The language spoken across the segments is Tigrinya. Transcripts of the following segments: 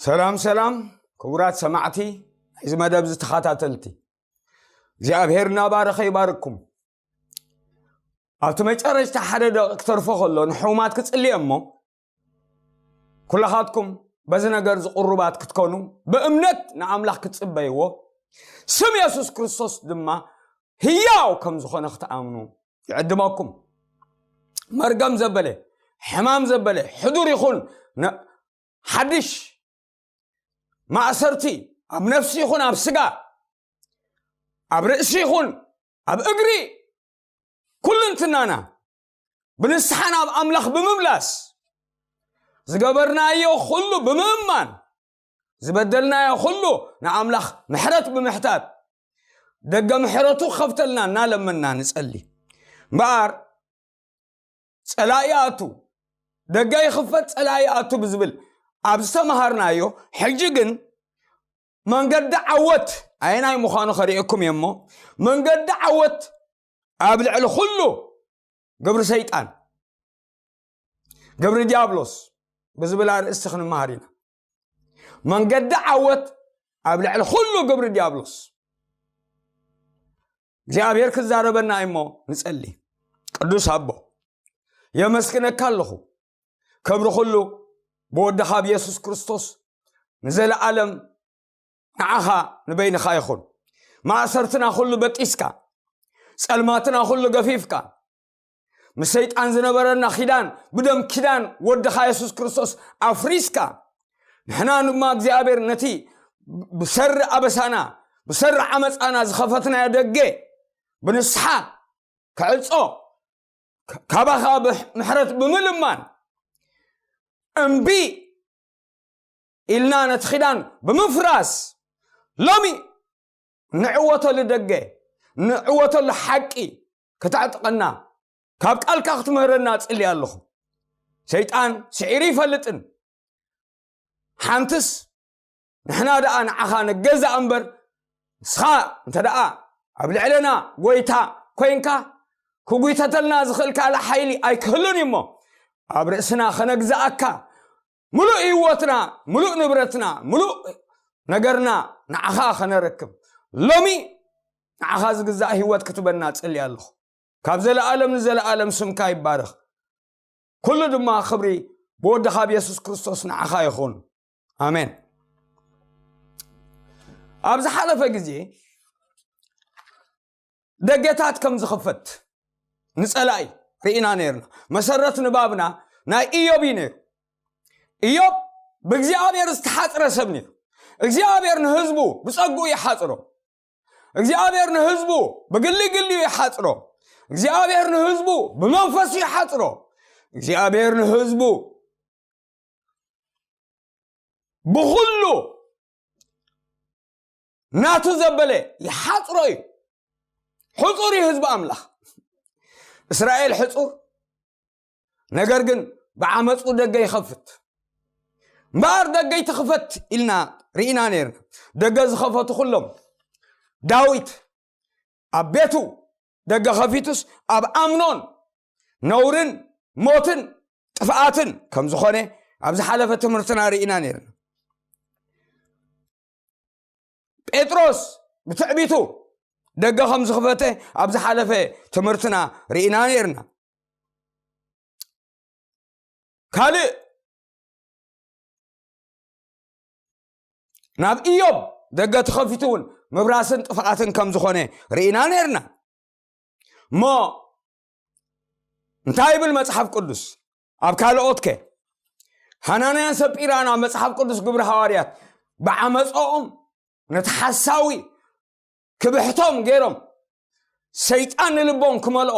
ሰላም ሰላም፣ ክቡራት ሰማዕቲ ናይዚ መደብ ዝተኸታተልቲ፣ እግዚኣብሔር እናባረኸ ይባርኩም። ኣብቲ መጨረሽታ ሓደ ደቂቕ ክተርፎ ከሎ ንሕሙማት ክጽልየ እሞ፣ ኩላኻትኩም በዚ ነገር ዝቕሩባት ክትኮኑ፣ ብእምነት ንኣምላኽ ክትጽበይዎ፣ ስም የሱስ ክርስቶስ ድማ ህያው ከም ዝኾነ ክትኣምኑ ይዕድመኩም። መርገም ዘበለ፣ ሕማም ዘበለ፣ ሕዱር ይኹን ነ- ሓድሽ ማእሰርቲ፣ ኣብ ነፍሲ ይኹን ኣብ ስጋ፣ ኣብ ርእሲ ይኹን ኣብ እግሪ፣ ኩልንትናና ብንስሓ ናብ ኣምላኽ ብምምላስ፣ ዝገበርናዮ ኩሉ ብምእማን፣ ዝበደልናዮ ኩሉ ንኣምላኽ ምሕረት ብምሕታት፣ ደገ ምሕረቱ ክኸፍተልና እናለመና ንጸሊ። እምበኣር ጸላኢ ኣቱ፣ ደገ ይኽፈት ጸላኢ ኣቱ ብዝብል ኣብ ዝተምሃርናዮ፣ ሕጂ ግን መንገዲ ዓወት ኣየናይ ምዃኑ ከርእየኩም እየ እሞ፣ መንገዲ ዓወት ኣብ ልዕሊ ኩሉ ግብሪ ሰይጣን፣ ግብሪ ዲያብሎስ ብዝብል ኣርእስቲ ክንመሃር ኢና። መንገዲ ዓወት ኣብ ልዕሊ ኩሉ ግብሪ ዲያብሎስ። እግዚኣብሔር ክዛረበና እዩ እሞ ንጸሊ። ቅዱስ ኣቦ፣ የመስግነካ ኣለኹ። ክብሪ ኩሉ ብወድኻ ብየሱስ ክርስቶስ ንዘለኣለም ንዓኻ ንበይንኻ ይኹን። ማእሰርትና ኩሉ በጢስካ፣ ጸልማትና ኩሉ ገፊፍካ፣ ምስ ሰይጣን ዝነበረና ኪዳን ብደም ኪዳን ወድኻ የሱስ ክርስቶስ ኣፍሪስካ፣ ንሕና ድማ እግዚኣብሔር ነቲ ብሰሪ ኣበሳና፣ ብሰሪ ዓመፃና ዝኸፈትናዮ ደገ ብንስሓ ክዕጾ፣ ካባኻ ምሕረት ብምልማን፣ እምቢ ኢልና ነቲ ኪዳን ብምፍራስ፣ ሎሚ ንዕወተሉ ደገ፣ ንዕወተሉ ሓቂ ከተዕጥቀና፣ ካብ ቃልካ ክትምህረና እጽሊ ኣለኹ። ሰይጣን ስዒሩ ይፈልጥን፣ ሓንትስ ንሕና ደኣ ንዓኻ ንገዛእ እምበር፣ ንስኻ እንተ ደኣ ኣብ ልዕለና ጎይታ ኮይንካ፣ ክጉይተተልና ዝኽእል ካልእ ሓይሊ ኣይክህሉን እዩ እሞ፣ ኣብ ርእስና ኸነግዛኣካ፣ ምሉእ ህይወትና፣ ምሉእ ንብረትና፣ ምሉእ ነገርና ንዓኻ ኸነረክብ፣ ሎሚ ንዓኻ ዝግዛእ ህይወት ክትበና እጽሊ ኣለኹ። ካብ ዘለኣለም ንዘለኣለም ስምካ ይባረኽ። ኩሉ ድማ ክብሪ ብወድኻ ብየሱስ ክርስቶስ ንዓኻ ይኹን። ኣሜን። ኣብ ዝሓለፈ ግዜ ደገታት ከም ዝኽፈት ንጸላኢ ርኢና ነይርና። መሰረት ንባብና ናይ ኢዮብ እዩ ነይሩ። ኢዮብ ብእግዚኣብሔር ዝተሓጽረ ሰብ ነይሩ። እግዚኣብሔር ንህዝቡ ብጸግኡ ይሓጽሮ። እግዚኣብሔር ንህዝቡ ብግሊ ግሊኡ ይሓጽሮ። እግዚኣብሔር ንህዝቡ ብመንፈሱ ይሓጽሮ። እግዚኣብሔር ንህዝቡ ብኹሉ ናቱ ዘበለ ይሓጽሮ እዩ። ሕጹር እዩ ህዝቢ ኣምላኽ። እስራኤል ሕጹር፣ ነገር ግን ብዓመፁ ደገ ይኸፍት። እምበኣር ደገ ይትኽፈት ኢልና ርኢና ነይርና። ደገ ዝኸፈቱ ኩሎም፣ ዳዊት ኣብ ቤቱ ደገ ከፊቱስ ኣብ ኣምኖን ነውርን ሞትን ጥፍኣትን ከም ዝኾነ ኣብ ዝሓለፈ ትምህርትና ርኢና ነይርና። ጴጥሮስ ብትዕቢቱ ደገ ከም ዝኽፈተ ኣብ ዝሓለፈ ትምህርትና ርኢና ነይርና። ካልእ ናብ ኢዮብ ደገ ተኸፊቱ እውን ምብራስን ጥፍኣትን ከም ዝኾነ ርኢና ነይርና። እሞ እንታይ ይብል መጽሓፍ ቅዱስ? ኣብ ካልኦት ከ? ሃናንያን ሰጲራን ኣብ መጽሓፍ ቅዱስ ግብሪ ሃዋርያት ብዓመጾኦም ነቲ ሓሳዊ ክብሕቶም ገይሮም፣ ሰይጣን ንልቦም ክመልኦ፣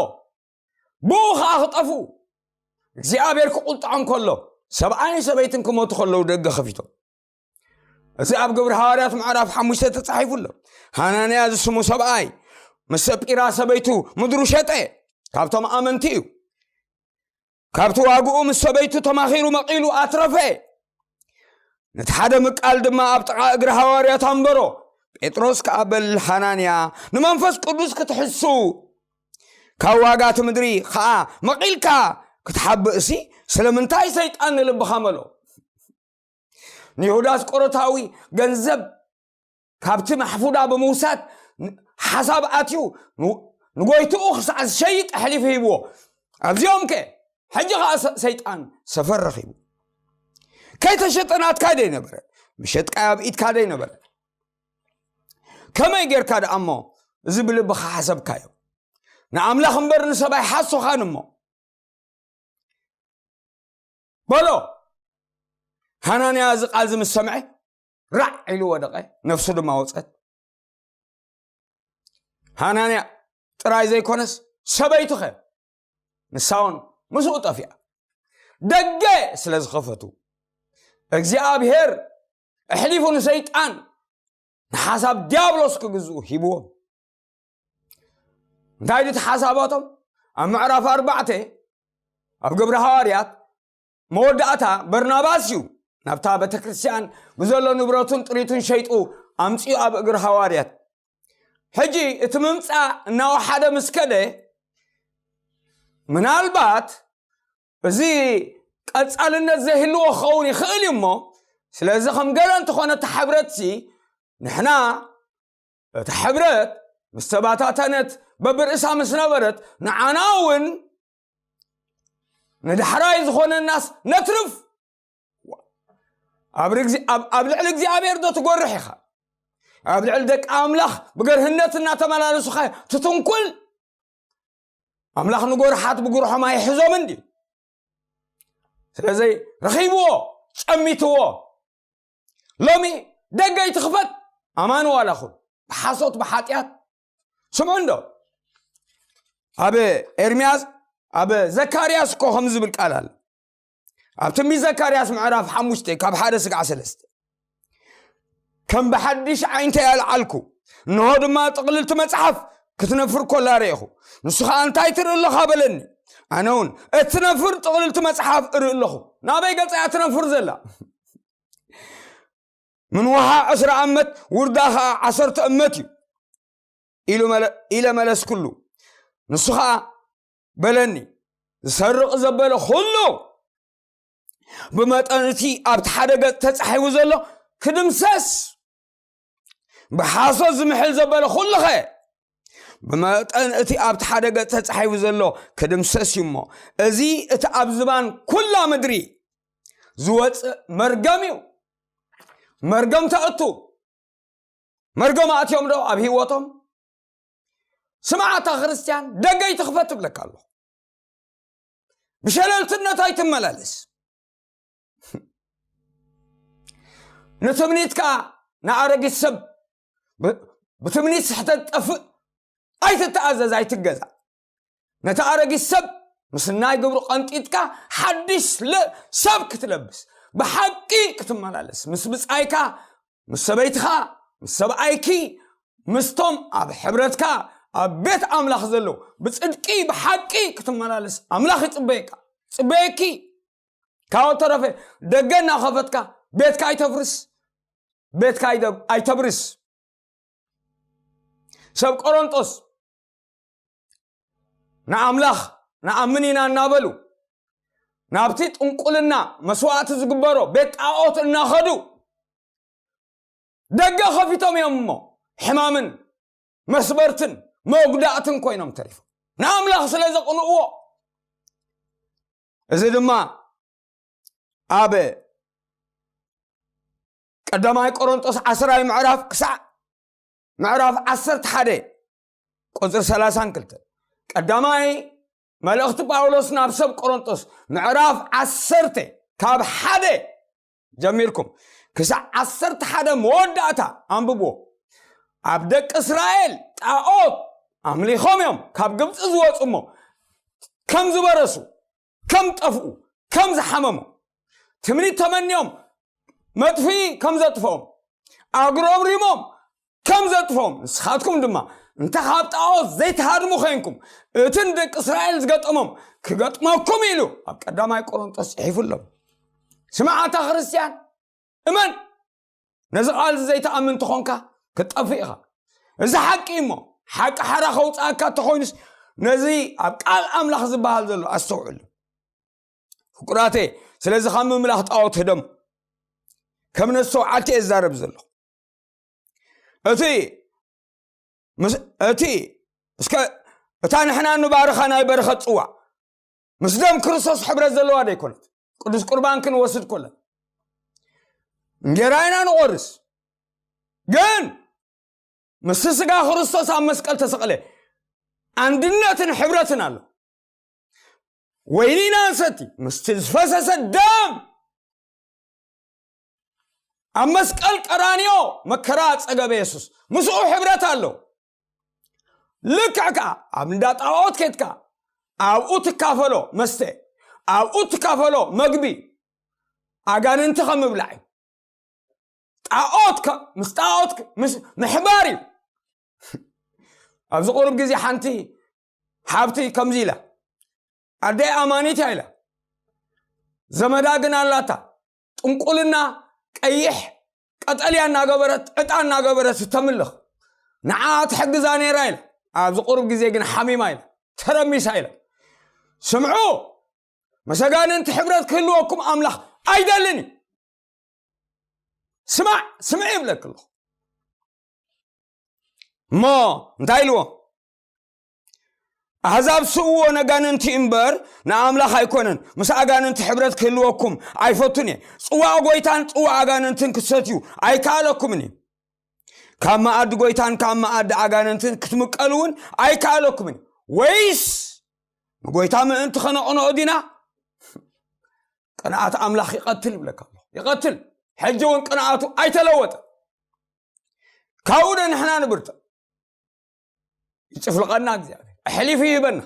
ብኡ ኸዓ ክጠፍኡ እግዚኣብሔር ክቁልጥዖም ከሎ፣ ሰብኣይን ሰበይትን ክሞቱ ከለዉ ደገ ከፊቶም። እዚ ኣብ ግብሪ ሃዋርያት ምዕራፍ ሓሙሽተ ተጻሒፉ ኣሎ። ሃናንያ ዝስሙ ሰብኣይ ምስ ሰጲራ ሰበይቱ ምድሩ ሸጠ፣ ካብቶም ኣመንቲ እዩ። ካብቲ ዋግኡ ምስ ሰበይቱ ተማኺሩ መቒሉ ኣትረፈ። ነቲ ሓደ ምቃል ድማ ኣብ ጥቓ እግሪ ሃዋርያት ኣንበሮ። ጴጥሮስ ከኣ በል ሃናንያ፣ ንመንፈስ ቅዱስ ክትሕሱ፣ ካብ ዋጋ እቲ ምድሪ ኸኣ መቒልካ ክትሓብእሲ፣ ስለምንታይ ሰይጣን ንልብኻ መልኦ? ንይሁዳ ኣስቆሮታዊ ገንዘብ ካብቲ ማሕፉዳ ብምውሳድ ሓሳብ ኣትዩ ንጎይትኡ ክሳዕ ዝሸይጥ ኣሕሊፉ ሂብዎ። ኣብዚኦም ከ ሕጂ ከዓ ሰይጣን ሰፈር ረኺቡ። ከይተሸጠ ናትካ ደይነበረ፣ ምሸጥካ ኣብ ኢድካ ደይነበረ። ከመይ ጌርካ ደኣ እሞ እዚ ብልብኻ ሓሰብካዮ? ንኣምላኽ እምበር ንሰብ ኣይሓሶኻን እሞ። በሎ። ሃናንያ እዚ ቃል እዚ ምስ ሰምዐ ራዕ ኢሉ ወደቐ፣ ነፍሱ ድማ ወፀት። ሃናንያ ጥራይ ዘይኮነስ ሰበይቱ ኸ ንሳውን ምስኡ ጠፊኣ። ደገ ስለ ዝኸፈቱ እግዚኣብሔር ኣሕሊፉ ንሰይጣን ንሓሳብ ዲያብሎስ ክግዝኡ ሂብዎም። እንታይ ድቲ ሓሳባቶም? ኣብ ምዕራፍ ኣርባዕተ ኣብ ግብሪ ሃዋርያት መወዳእታ በርናባስ እዩ ናብታ ቤተክርስትያን ብዘሎ ንብረቱን ጥሪቱን ሸይጡ ኣምፅኡ ኣብ እግሪ ሃዋርያት። ሕጂ እቲ ምምፃእ እናወሓደ ምስ ከደ ምናልባት እዚ ቀፃልነት ዘይህልዎ ክኸውን ይኽእል እዩ እሞ፣ ስለዚ ከም ገለ እንተኾነ እታ ሕብረት ሲ ንሕና እታ ሕብረት ምስ ተባታተነት በብርእሳ ምስ ነበረት ንዓና እውን ንዳሕራይ ዝኾነናስ ነትርፍ። ኣብ ልዕሊ እግዚኣብሔር ዶ ትጎርሕ ኢኻ? ኣብ ልዕሊ ደቂ ኣምላኽ ብገርህነት እናተመላለሱኻ ትትንኩል? ኣምላኽ ንጎርሓት ብጉርሖም ኣይሕዞም እንዲ። ስለዚ ረኺብዎ፣ ጨሚትዎ። ሎሚ ደገ ይትኽፈት። ኣማን ዋላ ኹን ብሓሶት ብሓጢኣት ስምዑ እንዶ። ኣብ ኤርምያስ ኣብ ዘካርያስ እኮ ከም ዝብል ቃል ኣሎ። ኣብ ትንቢት ዘካርያስ ምዕራፍ ሓሙሽተ ካብ ሓደ ስጋዕ ሰለስተ ከም ብሓድሽ ዓይንተ ያልዓልኩ፣ እንሆ ድማ ጥቕልልቲ መጽሓፍ ክትነፍር ኮላ ርኢኹ። ንሱ ኸዓ እንታይ ትርኢ ኣለኻ በለኒ። ኣነ እውን እትነፍር ጥቕልልቲ መጽሓፍ እርኢ ኣለኹ። ናበይ ገጻ እያ ትነፍር ዘላ? ምንውሓ ዕስራ እመት ውርዳ ኸዓ ዓሰርተ እመት እዩ ኢሉ መለ- ኢለ መለስኩሉ። ንሱ ኸዓ በለኒ፣ ዝሰርቕ ዘበለ ኩሉ ብመጠን እቲ ኣብቲ ሓደ ገጽ ተጻሒፉ ዘሎ ክድምሰስ፣ ብሓሶት ዝምሕል ዘበለ ኩሉኸ ብመጠን እቲ ኣብቲ ሓደ ገጽ ተጻሒፉ ዘሎ ክድምሰስ እዩ እሞ፣ እዚ እቲ ኣብ ዝባን ኩላ ምድሪ ዝወጽእ መርገም እዩ። መርገም ተእቱ። መርገም ኣእትዮም ዶ ኣብ ህይወቶም? ስምዓታ ክርስትያን ደገ ይትኽፈት ትብለካ ኣለኹ። ብሸለልትነት ኣይትመላለስ። ንትምኒትካ ንኣረጊት ሰብ ብ- ብትምኒት ስሕተት ጠፍእ ኣይትተኣዘዝ ኣይትገዛ። ነቲ ኣረጊት ሰብ ምስ ናይ ግብሩ ቀንጢጥካ ሓድሽ ለ- ሰብ ክትለብስ፣ ብሓቂ ክትመላለስ፣ ምስ ብጻይካ፣ ምስ ሰበይትኻ፣ ምስ ሰብኣይኪ፣ ምስቶም ኣብ ሕብረትካ ኣብ ቤት ኣምላኽ ዘለዉ ብጽድቂ ብሓቂ ክትመላለስ ኣምላኽ ይጽበየካ፣ ይጽበየኪ። ካብኡ ተረፈ ደገ እናኸፈትካ ቤትካ ኣይተፍርስ፣ ቤትካ ኣይተ- ኣይተብርስ። ሰብ ቆሮንጦስ ንኣምላኽ ንኣምን ኢና እናበሉ ናብቲ ጥንቁልና መስዋእቲ ዝግበሮ ቤት ጣዖት እናኸዱ ደገ ከፊቶም እዮም እሞ ሕማምን መስበርትን መጉዳእትን ኮይኖም ተሪፎም ንኣምላኽ ስለ ዘቕንእዎ። እዚ ድማ ኣብ ቀዳማይ ቆሮንጦስ ዓስራይ ምዕራፍ ክሳዕ ምዕራፍ ዓሰርተ ሓደ ቁፅሪ ሰላሳን ክልተን። ቀዳማይ መልእኽቲ ጳውሎስ ናብ ሰብ ቆሮንጦስ ምዕራፍ ዓሰርተ ካብ ሓደ ጀሚርኩም ክሳዕ ዓሰርተ ሓደ መወዳእታ ኣንብብዎ። ኣብ ደቂ እስራኤል ጣዖት ኣምሊኾም እዮም ካብ ግብፂ ዝወፁ እሞ ከም ዝበረሱ፣ ከም ጠፍኡ፣ ከም ዝሓመሙ፣ ትምኒት ተመንዮም መጥፍኢ ከም ዘጥፍኦም፣ ኣጉረምሪሞም ከም ዘጥፍኦም፣ ንስኻትኩም ድማ እንተ ካብ ጣዖት ዘይትሃድሙ ኮይንኩም፣ እቲ ንደቂ እስራኤል ዝገጠሞም ክገጥመኩም ኢሉ ኣብ ቀዳማይ ቆሮንጦስ ጽሒፉ ኣሎ። ስምዓታ ክርስትያን እመን። ነዚ ቃል እዚ ዘይትኣምን እንተኾንካ ክትጠፍእ ኢኻ። እዚ ሓቂ እሞ ሓቂ ሓራ ከውፅኣካ እንተኾይኑስ ነዚ ኣብ ቃል ኣምላኽ ዝበሃል ዘሎ ኣስተውዕሉ። ፍቁራተ፣ ስለዚ ካብ ምምላኽ ጣዖት ህደሙ። ከም ነስተውዓልቲ እየ ዝዛረብ ዘለኹ። እቲ ምስ- እቲ እስከ እታ ንሕና ንባርኻ ናይ በረኸት ጽዋዕ ምስ ደም ክርስቶስ ሕብረት ዘለዋ ዶ ኣይኮነት? ቅዱስ ቁርባን ክንወስድ ኮለን እንጌራ ኢና ንቆርስ፣ ግን ምስቲ ስጋ ክርስቶስ ኣብ መስቀል ተሰቕለ። ኣንድነትን ሕብረትን ኣሎ። ወይኒ ኢና ንሰቲ ምስቲ ዝፈሰሰ ደም። ኣብ መስቀል ቀራንዮ መከራ ጸገበ የሱስ፣ ምስኡ ሕብረት ኣሎ። ልክዕ ከኣ ኣብ እንዳ ጣዖት ኬድካ ኣብኡ ትካፈሎ መስተ፣ ኣብኡ ትካፈሎ መግቢ ኣጋንንቲ ከም ምብላዕ እዩ። ጣዖት ከ- ምስ ጣዖት ከ- ምስ ምሕባር እዩ። ኣብዚ ቁሩብ ግዜ ሓንቲ ሓብቲ ከምዚ ኢላ፣ ኣደይ ኣማኒት እያ ኢላ፣ ዘመዳ ግን ኣላታ፣ ጥንቁልና ቀይሕ ቀጠልያ እናገበረት ዕጣ እናገበረት ተምልኽ፣ ንዓ ትሕግዛ ነይራ ኢላ። ኣብዚ ቁሩብ ግዜ ግን ሓሚማ ኢላ፣ ተረሚሳ ኢላ። ስምዑ፣ መሰጋንንቲ ሕብረት ክህልወኩም ኣምላኽ ኣይደልን እዩ። ስማዕ ስምዕ ይብለክ ኣለኹ። እሞ እንታይ ኢልዎ? ኣሕዛብ ስእዎ ነጋንንቲ እምበር ንኣምላኽ ኣይኮነን። ምስ ኣጋንንቲ ሕብረት ክህልወኩም ኣይፈቱን እየ። ጽዋዕ ጎይታን ጽዋዕ ኣጋንንትን ክትሰትዩ ኣይከኣለኩምን እዩ። ካብ መኣዲ ጎይታን ካብ መኣዲ ኣጋንንትን ክትምቀሉ እውን ኣይከኣለኩምን እዩ። ወይስ ንጎይታ ምእንቲ ከነቕንኦ ዲና? ቅንኣት ኣምላኽ ይቐትል ይብለካ ኣሎ። ይቐትል። ሕጂ እውን ቅንኣቱ ኣይተለወጠ። ካብኡ ዶ ንሕና ንብርትዕ? ይጭፍልቐና እግዚኣብሔር፣ ኣሕሊፉ ይህበና።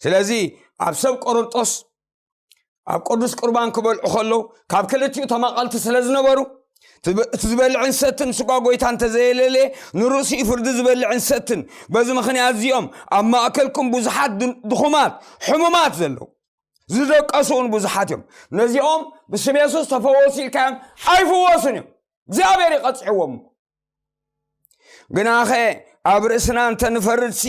ስለዚ ኣብ ሰብ ቆሮንጦስ ኣብ ቅዱስ ቁርባን ክበልዑ ከለዉ ካብ ክልቲኡ ተማቐልቲ ስለ ዝነበሩ፣ እቲ ዝበልዕን ሰትን ስጋ ጎይታ እንተዘየለለየ ንርእሱ እዩ ፍርዲ ዝበልዕን ሰትን። በዚ ምኽንያት እዚኦም ኣብ ማእከልኩም ብዙሓት ድኹማት ሕሙማት ዘለዉ፣ ዝደቀሱ እውን ብዙሓት እዮም። ነዚኦም ብስም የሱስ ተፈወሱ ኢልካዮም ኣይፍወሱን እዮም። እግዚኣብሔር ይቐጽዕዎም። ግናኸ ኣብ ርእስና እንተ ንፈርድሲ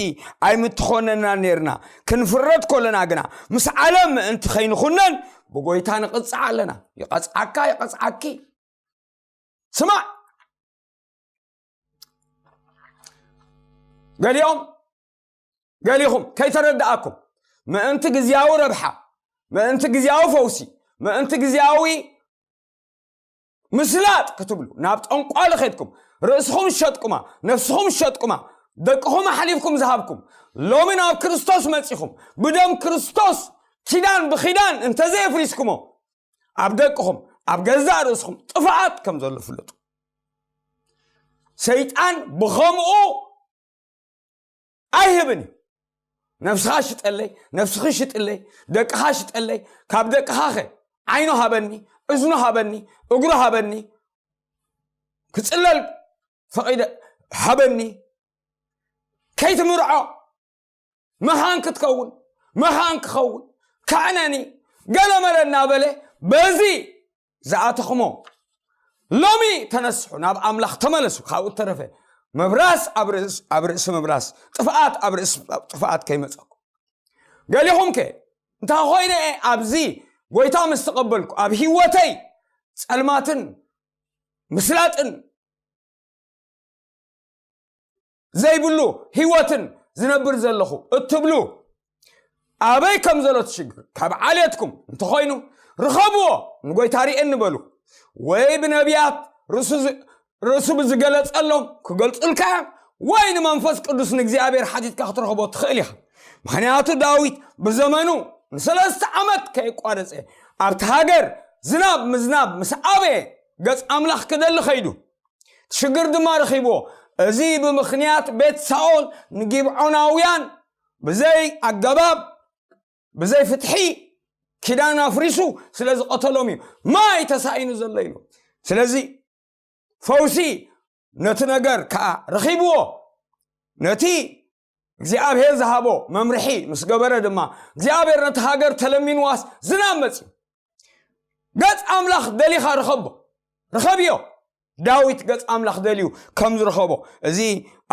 ኣይምትኾነና ነርና። ክንፍረድ ኮለና ግና ምስ ዓለም ምእንቲ ከይንኹነን ብጎይታ ንቕጽዕ ኣለና። ይቐጽዓካ ይቐጽዓኪ። ስማዕ፣ ገሊኦም ገሊኹም ከይተረድኣኩም ምእንቲ ግዝያዊ ረብሓ፣ ምእንቲ ግዝያዊ ፈውሲ፣ ምእንቲ ግዝያዊ ምስላጥ ክትብሉ ናብ ጠንቋሊ ኸድኩም ርእስኹም ሸጥኩማ፣ ነፍስኹም ሸጥኩማ፣ ደቅኹም ኣሕሊፍኩም ዝሃብኩም፣ ሎሚ ናብ ክርስቶስ መጺኹም ብደም ክርስቶስ ኪዳን ብኺዳን እንተዘየፍሪስኩሞ ኣብ ደቅኹም ኣብ ገዛእ ርእስኹም ጥፍኣት ከም ዘሎ ፍለጡ። ሰይጣን ብኸምኡ ኣይህብን እዩ። ነፍስኻ ሽጠለይ፣ ነፍስኺ ሽጥለይ፣ ደቅኻ ሽጠለይ። ካብ ደቅኻ ኸ ዓይኑ ሃበኒ፣ እዝኑ ሃበኒ፣ እግሩ ሃበኒ፣ ክጽለል ፈቒደ ሃበኒ፣ ከይትምርዖ መኻን ክትከውን፣ መኻን ክኸውን፣ ከዕነኒ ገለመለ እናበለ በዚ ዝኣተኹሞ ሎሚ ተነስሑ፣ ናብ ኣምላኽ ተመለሱ። ካብኡ እተረፈ መብራስ ኣብ ርእስ- ኣብ ርእሲ መብራስ፣ ጥፍኣት ኣብ ርእሲ ጥፍኣት ከይመጸኩም። ገሊኹም ከ እንታይ ኮይነ እየ ኣብዚ ጎይታ ምስ ተቐበልኩ ኣብ ህይወተይ ጸልማትን ምስላጥን ዘይብሉ ህይወትን ዝነብር ዘለኹ እትብሉ፣ ኣበይ ከም ዘሎ እቲ ሽግር ካብ ዓሌትኩም እንተኾይኑ ርኸብዎ፣ ንጎይታ ርኤኒ በሉ። ወይ ብነቢያት ርእሱ ዝ- ርእሱ ብዝገለጸሎም ክገልጹልካ እዮም፣ ወይ ንመንፈስ ቅዱስ ንእግዚኣብሔር ሓቲትካ ክትረኽቦ ትኽእል ኢኻ። ምኽንያቱ ዳዊት ብዘመኑ ንሰለስተ ዓመት ከየቋረጸ ኣብቲ ሃገር ዝናብ ምዝናብ ምስ ኣበየ ገጽ ኣምላኽ ክደሊ ኸይዱ። ሽግር ድማ ረኺብዎ። እዚ ብምኽንያት ቤት ሳኦል ንጊብዖናውያን ብዘይ ኣገባብ ብዘይ ፍትሒ ኪዳን ኣፍሪሱ ስለ ዝቐተሎም እዩ ማይ ተሳኢኑ ዘሎ ኢሉ። ስለዚ ፈውሲ ነቲ ነገር ከዓ ረኺብዎ። ነቲ እግዚኣብሔር ዝሃቦ መምርሒ ምስ ገበረ ድማ እግዚኣብሔር ነቲ ሃገር ተለሚንዋስ ዝናብ መፅዩ። ገጽ ኣምላኽ ደሊኻ ርኸቦ፣ ርኸብዮ። ዳዊት ገጽ ኣምላኽ ደልዩ ከም ዝረኸቦ እዚ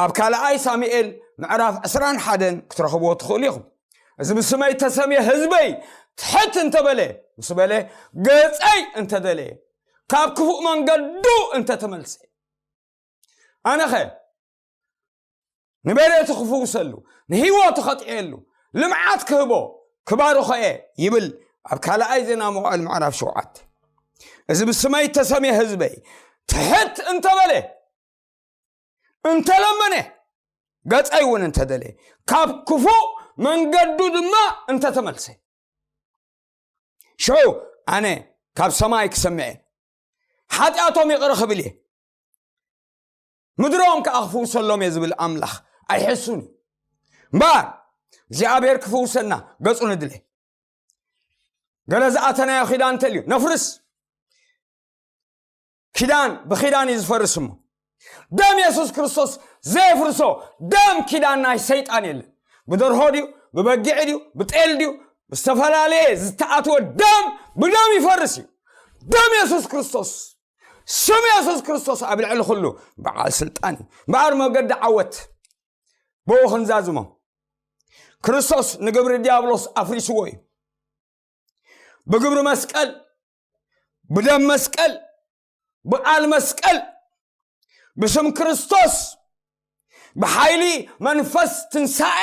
ኣብ ካልኣይ ሳሙኤል ምዕራፍ ዕስራን ሓደን ክትረኽብዎ ትኽእሉ ኢኹም። እዚ ብስመይ ተሰምየ ህዝበይ ትሕት እንተበለ ምስ በለ ገጸይ እንተደለየ ካብ ክፉእ መንገዱ እንተተመልሰ፣ ኣነኸ ንበሬቱ ክፍውሰሉ፣ ንህይወቱ ከጥዕየሉ፣ ልምዓት ክህቦ፣ ክባርኾ እየ ይብል ኣብ ካልኣይ ዜና መዋዕል ምዕራፍ ሸውዓተ። እዚ ብስመይ እተሰምየ ህዝበይ ትሕት እንተበለ፣ እንተለመነ፣ ገጸይ እውን እንተደለየ፣ ካብ ክፉእ መንገዱ ድማ እንተተመልሰ፣ ሽዑ ኣነ ካብ ሰማይ ክሰምዐ፣ ሓጢኣቶም ይቕረ ክብል እየ፣ ምድሮም ከኣ ክፍውሰሎም እየ ዝብል ኣምላኽ ኣይሕሱን እዩ። እምበኣር እግዚኣብሔር ክፍውሰና ገጹ ንድለ። ገለ ዝኣተናዮ ኪዳን እንተልዩ ነፍርስ። ኪዳን ብኪዳን እዩ ዝፈርስ። እሞ ደም የሱስ ክርስቶስ ዘየፍርሶ ደም ኪዳን ናይ ሰይጣን የለን። ብደርሆ ድዩ፣ ብበጊዕ ድዩ፣ ብጤል ድዩ፣ ብዝተፈላለየ ዝተኣትወ ደም ብደም ይፈርስ እዩ። ደም የሱስ ክርስቶስ፣ ስም የሱስ ክርስቶስ ኣብ ልዕሊ ኩሉ በዓል ስልጣን እዩ። እምበኣር መገዲ ዓወት ብኡ ክንዛዝሞ። ክርስቶስ ንግብሪ ዲያብሎስ ኣፍሪስዎ እዩ። ብግብሪ መስቀል፣ ብደም መስቀል፣ ብቃል መስቀል፣ ብስም ክርስቶስ፣ ብሓይሊ መንፈስ ትንሳኤ፣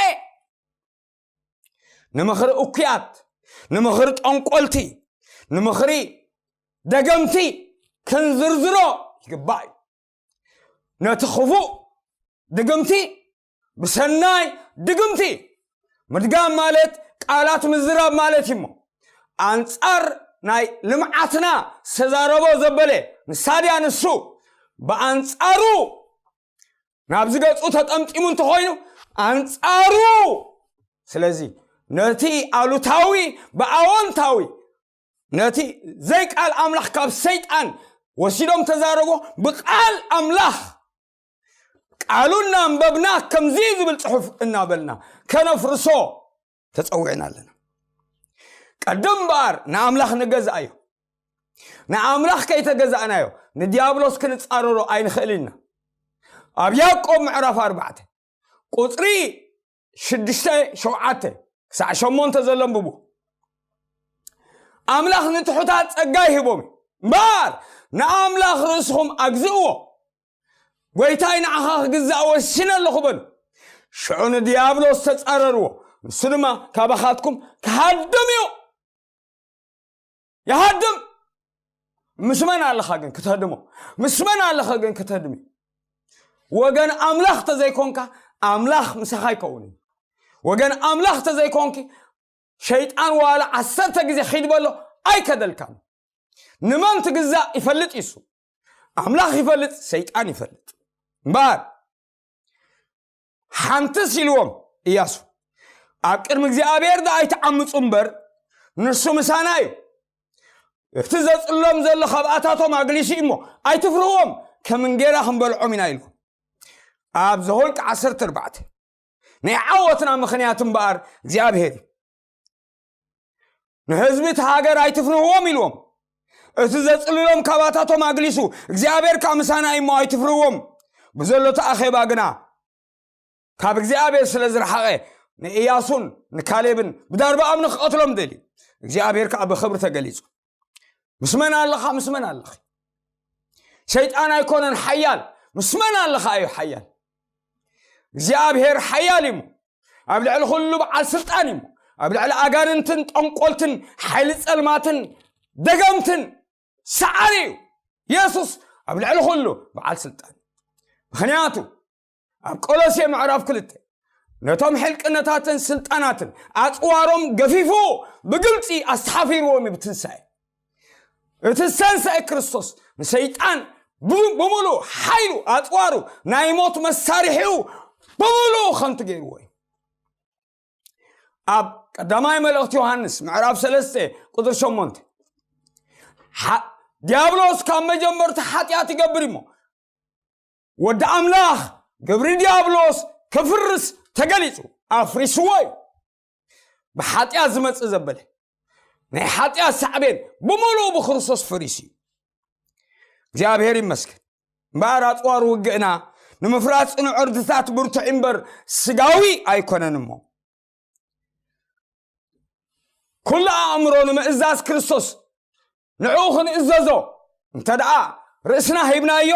ንምኽሪ እኩያት፣ ንምኽሪ ጠንቆልቲ፣ ንምኽሪ ደገምቲ ክንዝርዝሮ ይግባእ እዩ። ነቲ ክፉእ ድግምቲ ብሰናይ ድግምቲ ምድጋም ማለት ቃላት ምዝራብ ማለት እዩ። እሞ ኣንጻር ናይ ልምዓትና ዝተዛረቦ ዘበለ ንሳ ድያ ንሱ፣ ብኣንጻሩ ናብዚ ገጹ ተጠምጢሙ እንተኾይኑ፣ ኣንጻሩ፣ ስለዚ ነቲ ኣሉታዊ ብኣወንታዊ፣ ነቲ ዘይቃል ኣምላኽ ካብ ሰይጣን ወሲዶም ተዛረቦ፣ ብቃል ኣምላኽ ቃሉ እናንበብና ከምዚ ዝብል ጽሑፍ እናበልና ከነፍርሶ ተጸዊዕና ኣለና። ቀደም እምበኣር ንኣምላኽ ንገዝኣዮ። ንኣምላኽ ከይተገዛእናዮ ንዲያብሎስ ክንጻረሮ ኣይንኽእል ኢና። ኣብ ያዕቆብ ምዕራፍ ኣርባዕተ ቁጽሪ ሽዱሽተ፣ ሸውዓተ ክሳዕ ሸሞንተ ዘሎ ኣንብቡ። ኣምላኽ ንትሑታት ጸጋ ይህቦም እዩ። እምበኣር ንኣምላኽ ርእስኹም ኣግዝእዎ። ጎይታይ ንዓኻ ክግዛእ ወሲነ ኣለኹ በሉ። ሽዑ ንዲያብሎስ ተጻረርዎ፣ ንሱ ድማ ካባኻትኩም ክሃድም እዩ። ይሃድም። ምስ መን ኣለኻ ግን ክትህድሞ? ምስ መን ኣለኻ ግን ክትህድሚ? ወገን ኣምላኽ ተዘይኮንካ ኣምላኽ ምሳኻ ይከውን እዩ። ወገን ኣምላኽ ተዘይኮንኪ ሸይጣን ዋላ ዓሰርተ ግዜ ኺድ በሎ ኣይከደልካን። ንመን ትግዛእ ይፈልጥ እዩ እሱ። ኣምላኽ ይፈልጥ፣ ሰይጣን ይፈልጥ። እምበኣር ሓንትስ ኢልዎም እያሱ፣ ኣብ ቅድሚ እግዚኣብሔር ደኣ ኣይትዓምፁ እምበር ንሱ ምሳና እዩ። እቲ ዘጽሎም ዘሎ ካብኣታቶም ኣግሊሱ እዩ እሞ ኣይትፍርህዎም፣ ከም እንጌራ ክንበልዖም ኢና ኢልዎም። ኣብ ዘኍልቍ ዓሰርተ ኣርባዕተ ናይ ዓወትና ምኽንያት እምበኣር እግዚኣብሔር እዩ። ንህዝቢ እቲ ሃገር ኣይትፍርህዎም ኢልዎም። እቲ ዘጽልሎም ካባታቶም ኣግሊሱ እግዚኣብሔር ካብ ምሳና እዩ እሞ ኣይትፍርህዎም። ብዘሎ እቲ ኣኼባ ግና ካብ እግዚኣብሔር ስለ ዝረሓቐ ንእያሱን ንካሌብን ብዳርባ እምኒ ክቐትሎም ደልዩ። እግዚኣብሔር ከዓ ብኽብሪ ተገሊጹ። ምስ መን ኣለኻ? ምስ መን ኣለኺ? ሰይጣን ኣይኮነን ሓያል፣ ምስ መን ኣለኻ እዩ ሓያል። እግዚኣብሔር ሓያል እዩ እሞ፣ ኣብ ልዕሊ ኩሉ በዓል ስልጣን እዩ እሞ፣ ኣብ ልዕሊ ኣጋንንትን ጠንቆልትን ሓይሊ ጸልማትን ደገምትን ሰዓሪ እዩ። የሱስ ኣብ ልዕሊ ኩሉ በዓል ስልጣን እዩ። ምኽንያቱ ኣብ ቆሎሴ ምዕራፍ ክልተ ነቶም ሕልቅነታትን ስልጣናትን ኣጽዋሮም ገፊፉ ብግልጺ ኣስተሓፊርዎም እዩ ብትንሳኤ። እቲ ዝተንሳኤ ክርስቶስ ንሰይጣን ብ-፣ ብምሉእ ሓይሉ ኣጽዋሩ ናይ ሞት መሳርሒኡ ብምሉእ ከንቱ ገይርዎ እዩ። ኣብ ቀዳማይ መልእኽቲ ዮሃንስ ምዕራፍ ሰለስተ ቁጽሪ ሸሞንተ ሓ-፣ ዲያብሎስ ካብ መጀመርታ ሓጢኣት ይገብር እሞ ወዲ ኣምላኽ ግብሪ ዲያብሎስ ክፍርስ ተገሊጹ ኣፍሪስዎ እዩ። ብሓጢኣት ዝመጽእ ዘበለ ናይ ሓጢኣት ሳዕቤን ብምሉኡ ብክርስቶስ ፈሪሱ እዩ። እግዚኣብሔር ይመስገን። እምበኣር ኣጽዋር ውግእና ንምፍራስ ጽኑዕ ዕርድታት ብርቱዕ እምበር ስጋዊ ኣይኮነን እሞ ኩሉ ኣእምሮ ንምእዛዝ ክርስቶስ ንዕኡ ክንእዘዞ እንተ ደኣ ርእስና ሂብናዮ፣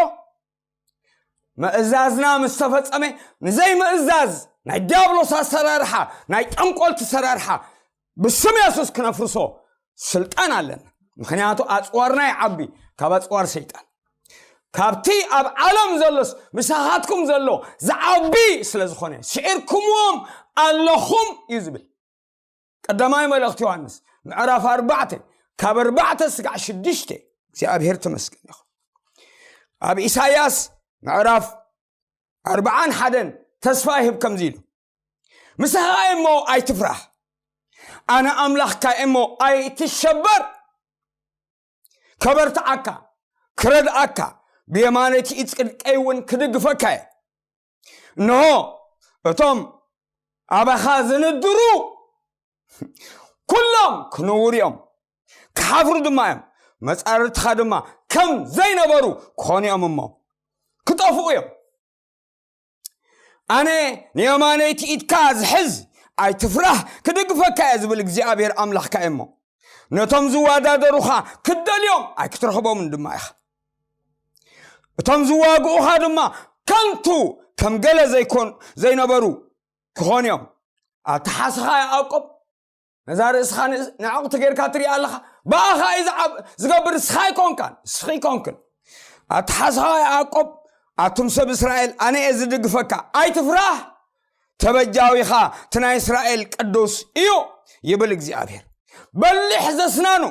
ምእዛዝና ምስ ተፈጸመ፣ ንዘይምእዛዝ ናይ ዲያብሎስ ኣሰራርሓ፣ ናይ ጠንቆልቲ ኣሰራርሓ ብስም የሱስ ክነፍርሶ ስልጣን ኣለና። ምኽንያቱ ኣጽዋርና ይዓቢ ካብ ኣጽዋር ሰይጣን። ካብቲ ኣብ ዓለም ዘሎስ ምሳኻትኩም ዘሎ ዝዓቢ ስለ ዝኾነ፣ ስዒርኩምዎም ኣለኹም እዩ ዝብል። ቀዳማይ መልእኽቲ ዮሃንስ ምዕራፍ ኣርባዕተ፣ ካብ ኣርባዕተ ስጋዕ ሽዱሽተ። እግዚኣብሔር ተመስገን ይኹን። ኣብ ኢሳይያስ ምዕራፍ ኣርባዓን ሓደን ተስፋ ይህብ ከምዚ ኢሉ፣ "ምሳኻ እሞ ኣይትፍራህ፣ ኣነ ኣምላኽካ እሞ ኣይትሸበር፣ ከበርትዓካ፣ ክረድኣካ፣ ብየማነይቲ ኢድ ጽድቀይ እውን ክድግፈካ እየ። እንሆ፣ እቶም ኣባኻ ዝንድሩ ኩሎም ክነውሩ እዮም፣ ክሓፍሩ ድማ እዮም፣ መጻርርትኻ ድማ ከም ዘይነበሩ ክኾኑ እዮም እሞ ክጠፍኡ እዮም። ኣነ ንየማነይቲ ኢድካ ዝሕዝ ኣይትፍራህ፣ ክድግፈካ እየ ዝብል እግዚኣብሔር ኣምላኽካ እየ እሞ፣ ነቶም ዝወዳደሩኻ ክትደልዮም ኣይክትረኽቦምን ድማ ኢኻ። እቶም ዝዋግኡኻ ድማ ከንቱ ከም ገለ ዘይኮን ዘይነበሩ ክኾኑ እዮም። ኣተሓስኻ ያዕቆብ፣ ነዛ ርእስኻ ን-፣ ንዕቕቲ ጌርካ ትሪኣ ኣለኻ። ብኣኻ እዩ ዝዓብ-፣ ዝገብር፣ ንስኻ ኣይኮንካን፣ ንስኺ ኣይኮንክን። ኣተሓስኻ ያዕቆብ፣ ኣቱም ሰብ እስራኤል፣ ኣነ እየ ዝድግፈካ፣ ኣይትፍራህ፣ ተበጃዊኻ እቲ ናይ እስራኤል ቅዱስ እዩ ይብል እግዚኣብሔር። በሊሕ ዘስናኑ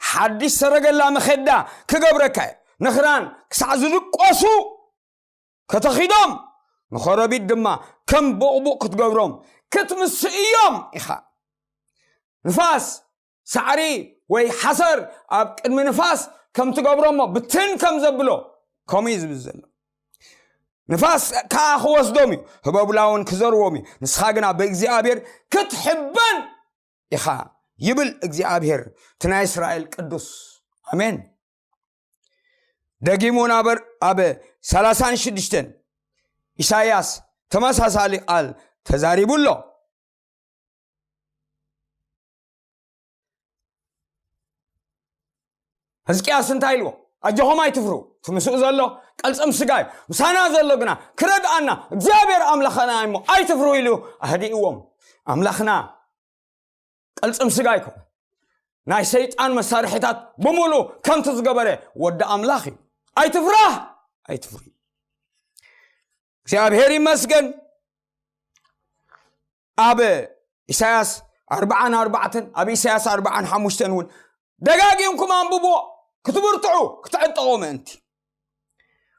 ሓድሽ ሰረገላ መኸዳ ክገብረካ እየ። ንኽራን ክሳዕ ዝድቆሱ ከተኺዶም፣ ንኸረቢት ድማ ከም ቡቕቡቕ ክትገብሮም ክትምስእዮም ኢኻ። ንፋስ ሳዕሪ ወይ ሓሰር ኣብ ቅድሚ ንፋስ ከም ትገብሮ እሞ ብትን ከም ዘብሎ፣ ከምኡ እዩ ዝብል ዘሎ። ንፋስ ከኣ ክወስዶም እዩ፣ ህበብላ እውን ክዘርዎም እዩ። ንስኻ ግና ብእግዚኣብሔር ክትሕበን ኢኻ ይብል እግዚኣብሔር እቲ ናይ እስራኤል ቅዱስ። ኣሜን። ደጊሙ እውን ኣብ፣ ኣብ ሰላሳን ሽዱሽተን ኢሳይያስ ተመሳሳሊ ቃል ተዛሪቡ ኣሎ። ህዝቅያስ እንታይ ኢልዎ? ኣጆኹም ኣይትፍሩ፣ እቲ ምስኡ ዘሎ ቀልጽም ስጋ እዩ፣ ምሳና ዘሎ ግና ክረድኣና እግዚኣብሔር ኣምላኽና እሞ ኣይትፍሩ ኢሉ ኣህዲእዎም። ኣምላኽና ቀልጽም ስጋ ኣይኮነ፣ ናይ ሰይጣን መሳርሒታት ብምሉእ ከምቲ ዝገበረ ወዲ ኣምላኽ እዩ። ኣይትፍራህ፣ ኣይትፍሩ። እግዚኣብሔር ይመስገን። ኣብ ኢሳያስ ኣርባዓን ኣርባዕተን፣ ኣብ ኢሳያስ ኣርባዓን ሓሙሽተን እውን ደጋጊምኩም ኣንብብዎ፣ ክትብርትዑ፣ ክትዕጠቑ ምእንቲ።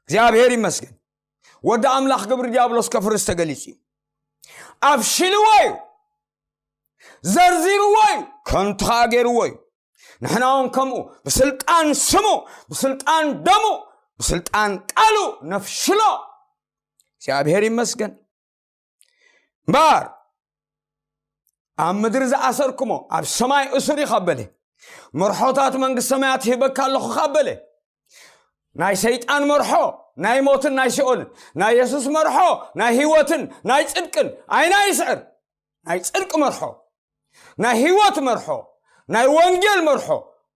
እግዚኣብሔር ይመስገን። ወዲ ኣምላኽ ግብሪ ዲያብሎስ ከፍርስ ተገሊጹ እዩ። ኣፍሽልዎ እዩ። ዘርዚርዎ እዩ። ከንቱ ኸኣ ገይርዎ እዩ። ንሕና እውን ከምኡ ብስልጣን ስሙ፣ ብስልጣን ደሙ፣ ብስልጣን ቃሉ ነፍሽሎ። እግዚኣብሔር ይመስገን። እምበኣር ኣብ ምድሪ ዝኣሰርኩሞ ኣብ ሰማይ እሱር እዩ ካብ በለ፣ መርሖታት መንግስቲ ሰማያት ሂበካ ኣለኹ ካብ በለ፣ ናይ ሰይጣን መርሖ ናይ ሞትን ናይ ሲኦልን፣ ናይ የሱስ መርሖ ናይ ህይወትን ናይ ጽድቅን ኣይና ይስዕር። ናይ ጽድቂ መርሖ፣ ናይ ህይወት መርሖ፣ ናይ ወንጌል መርሖ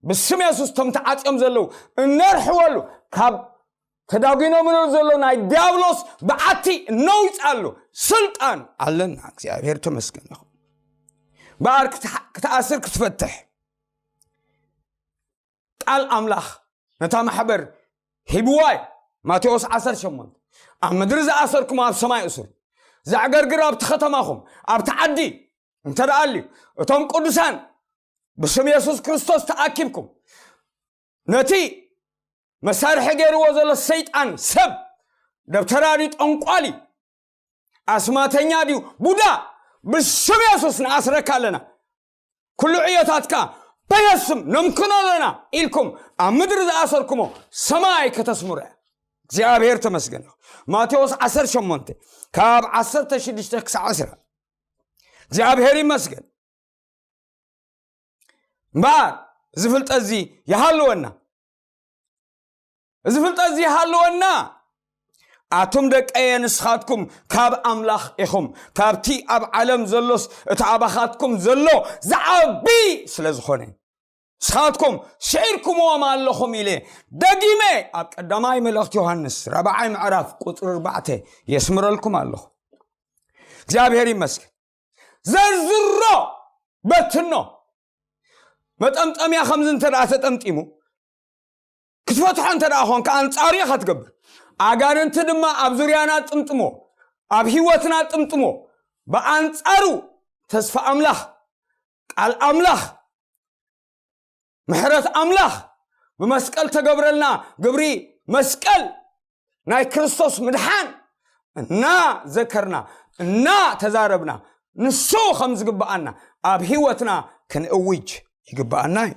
ብስም የሱስ፣ ቶም ተዓጽዮም ዘለዉ እነርሕወሉ፣ ካብ ተዳጒኖምሉ ዘሎ ናይ ዲያብሎስ በዓቲ እነውጻሉ ስልጣን ኣለና። እግዚኣብሔር ተመስገን ይኹን። እምበኣር ክትሓ-፣ ክትኣስር ክትፈትሕ ቃል ኣምላኽ ነታ ማሕበር ሂብዋ እዩ። ማቴዎስ ዓሰርተ ሸሞንተ፣ ኣብ ምድሪ ዝኣሰርኩም ኣብ ሰማይ እሱር፣ ዘዕገርግር ኣብቲ ከተማኹም፣ ኣብቲ ዓዲ እንተ ደኣ ኣልዩ፣ እቶም ቅዱሳን ብስም የሱስ ክርስቶስ ተኣኪብኩም፣ ነቲ መሳርሒ ገይርዎ ዘሎ ሰይጣን ሰብ፣ ደብተራ ድዩ፣ ጠንቋሊ፣ ኣስማተኛ ድዩ፣ ቡዳ፣ ብስም የሱስ ንኣስረካ ኣለና። ኩሉ ዕዮታትካ በየሱስ ስም ነምክኖ ኣለና ኢልኩም ኣብ ምድሪ ዝኣሰርኩሞ ሰማይ ከተስምሮ እያ። እግዚኣብሔር ተመስገን። ማቴዎስ ዓሰርተ ሸሞንተ ካብ ዓሰርተ ሽዱሽተ ክሳዕ ዕስራ። እግዚኣብሔር ይመስገን። እምበኣር እዚ ፍልጠት እዚ ይሃልወና። እዚ ፍልጠት እዚ ይሃልወና። ኣቱም ደቀየ፣ ንስኻትኩም ካብ ኣምላኽ ኢኹም፣ ካብቲ ኣብ ዓለም ዘሎስ እቲ ኣባኻትኩም ዘሎ ዝዓቢ ስለ ዝኾነ። ንስኻትኩም ስዒርኩምዎም ኣለኹም ኢለ ደጊመ ኣብ ቀዳማይ መልእኽቲ ዮሃንስ ራብዓይ ምዕራፍ ቁፅሪ ኣርባዕተ የስምረልኩም ኣለኹ። እግዚኣብሔር ይመስገን። ዘርዝሮ፣ በትኖ። መጠምጠምያ ከምዚ እንተ ደኣ ተጠምጢሙ ክትፈትሖ እንተ ደኣ ኾንካ ኣንጻሩ ኢኻ ትገብር። ኣጋንንቲ ድማ ኣብ ዙርያና ጥምጥሞ፣ ኣብ ህይወትና ጥምጥሞ። ብኣንጻሩ ተስፋ ኣምላኽ፣ ቃል ኣምላኽ፣ ምሕረት ኣምላኽ፣ ብመስቀል ተገብረልና ግብሪ መስቀል፣ ናይ ክርስቶስ ምድሓን እናዘከርና እናተዛረብና ንሱ ከም ዝግብኣና ኣብ ህይወትና ክንእውጅ ይግብኣና እዩ።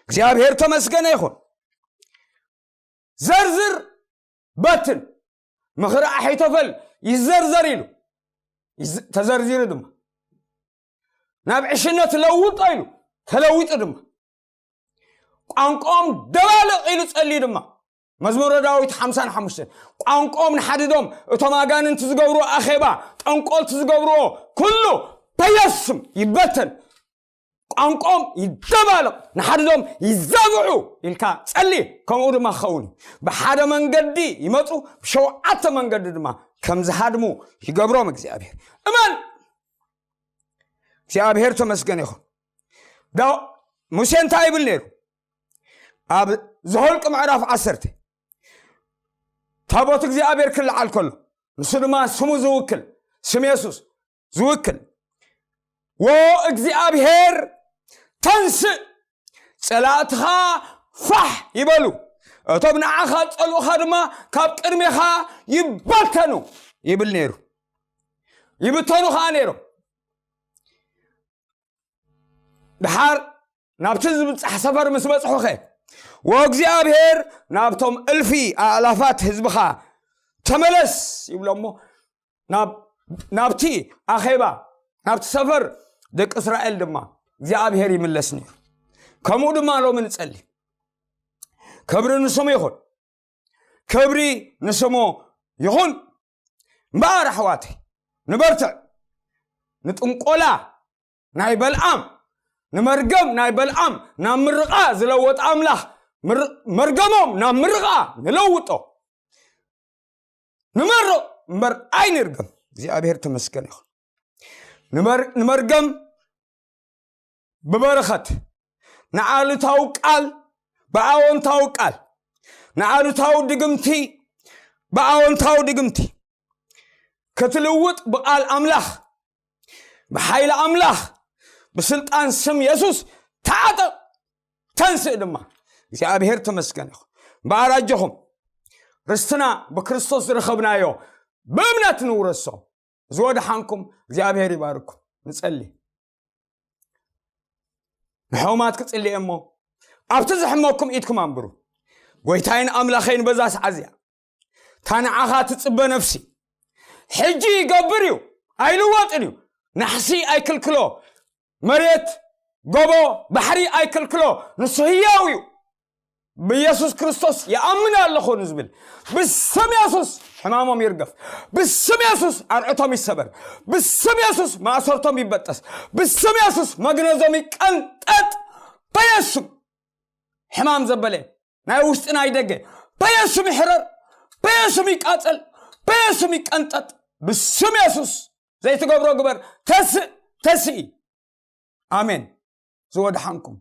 እግዚኣብሔር ተመስገነ ይኹን። ዘርዝር በትን ምኽሪ ኣሒቶፈል ይዘርዘር ኢሉ ይዝ- ተዘርዚሩ ድማ ናብ ዕሽነት ለውጦ ኢሉ ተለዊጡ ድማ ቋንቋኦም ደባልቕ ኢሉ ጸልዩ ድማ መዝሙረ ዳዊት ሓምሳን ሓሙሽተን ቋንቋኦም ንሓድዶም እቶም ኣጋንንቲ ዝገብርዎ ኣኼባ ጠንቆልቲ ዝገብርዎ ኩሉ በየሱስም ይበተን ቋንቋኦም ይደባልቕ ንሓድዶም ይዛብዑ ኢልካ ጸሊ። ከምኡ ድማ ክኸውን እዩ። ብሓደ መንገዲ ይመፁ ብሸውዓተ መንገዲ ድማ ከም ዝሃድሙ ይገብሮም እግዚኣብሔር። እመን። እግዚኣብሔር ተመስገን ይኹን። ዳ- ሙሴ እንታይ ይብል ነይሩ? ኣብ ዘኍልቁ ምዕራፍ ዓሰርተ ታቦት እግዚኣብሔር ክለዓል ከሎ ንሱ ድማ ስሙ ዝውክል ስም የሱስ ዝውክል፣ "ወ እግዚኣብሔር ተንስእ፣ ጸላእትኻ ፋሕ ይበሉ፣ እቶም ንዓኻ ጸልኡኻ ድማ ካብ ቅድሜኻ ይበተኑ" ይብል ነይሩ። ይብተኑ ኸዓ ነይሮም። ድሓር ናብቲ ዝብጻሕ ሰፈር ምስ በጽሑኸ፣ "ወእግዚኣብሔር ናብቶም እልፊ ኣእላፋት ህዝብኻ ተመለስ" ይብሎ እሞ ናብ ናብቲ ኣኼባ ናብቲ ሰፈር ደቂ እስራኤል ድማ እግዚኣብሔር ይምለስ ነይሩ። ከምኡ ድማ ሎሚ ንጸሊ። ክብሪ ንስሙ ይኹን። ክብሪ ንስሙ ይኹን። እምበኣር ኣሕዋተይ ንበርትዕ። ንጥንቆላ ናይ በልዓም ንመርገም ናይ በልዓም ናብ ምርቓ ዝለወጠ ኣምላኽ ምር- መርገሞም ናብ ምርቓ ንለውጦ። ንመርቕ እምበር ኣይንርገም። እግዚኣብሔር ተመስገን ይኹን። ንመር- ንመርገም ብበረኸት፣ ንኣሉታዊ ቃል ብኣዎንታዊ ቃል፣ ንኣሉታዊ ድግምቲ ብኣዎንታዊ ድግምቲ ክትልውጥ ብቓል ኣምላኽ ብሓይሊ ኣምላኽ ብስልጣን ስም የሱስ ተዓጠቕ። ተንስእ ድማ። እግዚኣብሔር ተመስገን ይኹን። እምበኣር ኣጆኹም፣ ርስትና ብክርስቶስ ዝረኸብናዮ ብእምነት ንውረሶ። ዝወድሓንኩም እግዚኣብሔር ይባርኩም። ንጸሊ። ንሕሙማት ክጽሊ እየ እሞ ኣብቲ ዝሕመኩም ኢድኩም ኣንብሩ። ጎይታይን ኣምላኸይን በዛ ሰዓት እዚኣ እታ ንዓኻ ትጽበ ነፍሲ ሕጂ ይገብር እዩ፣ ኣይልወጥን እዩ። ናሕሲ ኣይክልክሎ፣ መሬት፣ ጎቦ፣ ባሕሪ ኣይክልክሎ፣ ንሱ ህያው እዩ። ብኢየሱስ ክርስቶስ ይኣምን ኣለኹ ንዝብል ብስም የሱስ ሕማሞም ይርገፍ። ብስም የሱስ ኣርዕቶም ይሰበር። ብስም የሱስ ማእሰርቶም ይበጠስ። ብስም የሱስ መግነዞም ይቀንጠጥ። በየሱም ሕማም ዘበለ ናይ ውሽጢ ናይ ደገ በየሱም ይሕረር። በየሱም ይቃጸል። በየሱም ይቀንጠጥ። ብስም የሱስ ዘይትገብሮ ግበር። ተስእ ተስኢ። ኣሜን። ዝወድሓንኩም